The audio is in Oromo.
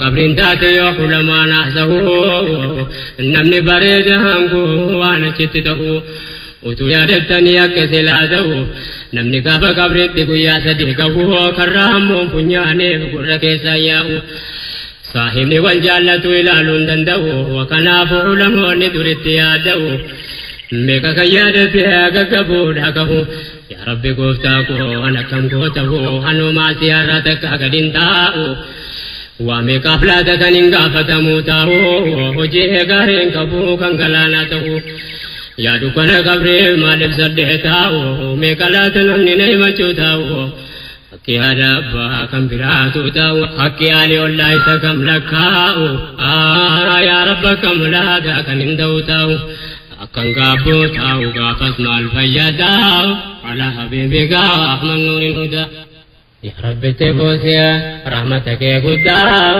Qabriin taate yoo hulamaan haasa'u, namni bareeda hanguu waan achitti ta'u utuu yaadattanii akka silaa ta'u. Namni gaafa qabriitti guyyaa 3 qabu, karraa ammoo funyaaniif gurra keessaa yaa'u. Saahibni wal jaallatu ilaaluu hin danda'u. Kanaafuu ulamoonni duritti yaada'u. Meeqa kan yaadate gaggabuudha gahu. Yaa Rabbi gooftaa koo, an akkam gootahu? Anumaa siyaarraa takka gad hin taa'u. Waa meeqaaf laata kan hin gaafatamu taa'u? Hojii gaariin qabu kan galaanaa ta'u. Yaadu kana qabree maaliif saddee taa'u? Meeqa laata namni na himachuu taa'u? Hakki haadha abbaa kan biraatu ta'u. Hakki haali ollaa isa kam lakkaa'u? Yaa Rabba, kam laata kan hin ta'u ta'u? Akkan gaabboo taa'u gaafas maal fayyadaa? Ala habiibi gaaf mannuun hin hudaa. Yaa Rabbi teekoo si'a rahmata kee guddaa.